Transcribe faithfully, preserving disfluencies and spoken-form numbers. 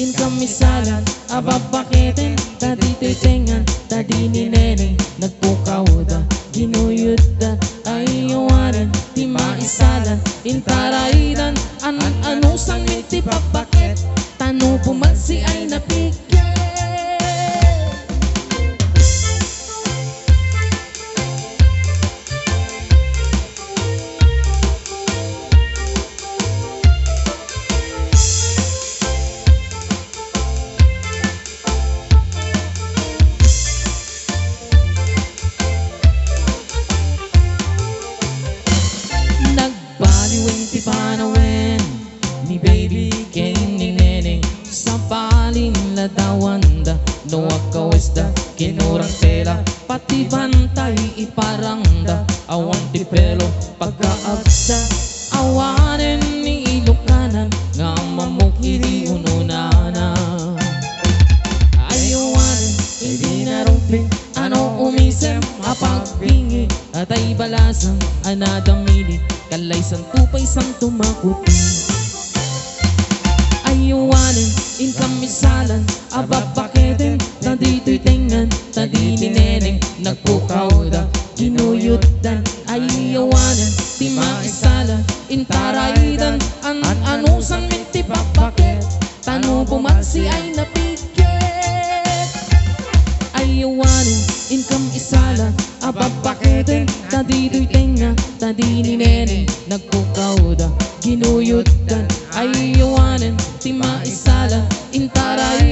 Inka misalan a babbaketen, ta ditoy tengngan, ta di ni Neneng nagpukawda, ginuyodda, ay awanen ti maisalan, intaraidan, an-anusan mi ti babbaket, tano pumalsi ay napigget. Nagbaliwen ti panawen ni baby ken ni Neneng, sabalin ladawanda no agkawesda, kinurang tela, pati bantay iparangda, awan ti pelo pagkaagda, awanen ni ilukanan nga mammok idi ununana. Ay awanen idi narumping, ano umisem a pagbingi, atay balasang a nadamili, kalay santo pay santo makuti. Ay awanen inka misalan a babbaketen, ta ditoy tengngan, ta di ni Neneng nagpukawda, ginuyoddan. Ay awanen ti maisalan, intaraidan, an-anusan mi ti babbaket, tano pumalsi ay napigget. Ay awanen inka misalan a babbaketen, ta ditoy tengngan, ta di ni Neneng nagpukawda, ginuyoddan. Ay awanen ti maisalan, intaray